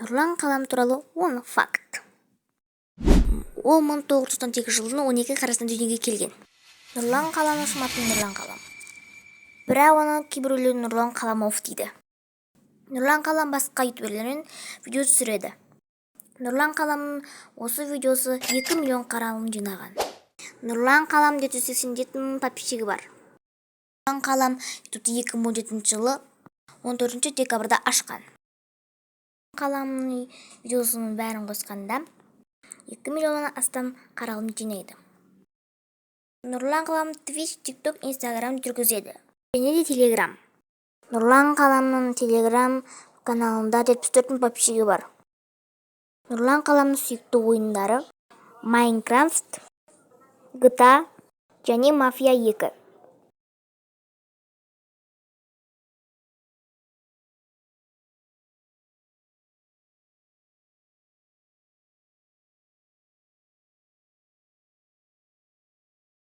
Нұрлан Қалам туралы 10 факт. Ол 1998 жылдың 12 қарашасында дүниеге келген. Нұрлан Қаламның шын аты Нұрлан Қалам. Бірақ оны кейбіреулер Нұрлан Қаламов дейді. Нұрлан Қалам басқа ютуберлермен видео түсіреді. Нұрлан Қаламның осы видеосы 2 миллион қаралым жинаған. Нұрлан Қалам 787 мың подписчигі бар. Нұрлан Қалам ютубты 2017 жылы 14 декабрьда ашқан. Қаламның видеосының бәрін қосқанда 2 миллионнан астам қаралым жинайды. Нұрлан Қалам Twitch, TikTok, Instagram жүргізеді. Және де Telegram. Нұрлан Қаламның Telegram каналында 74 мың подписчигі бар. Нұрлан Қаламның сүйікті ойындары: Minecraft, GTA және Мафия 2.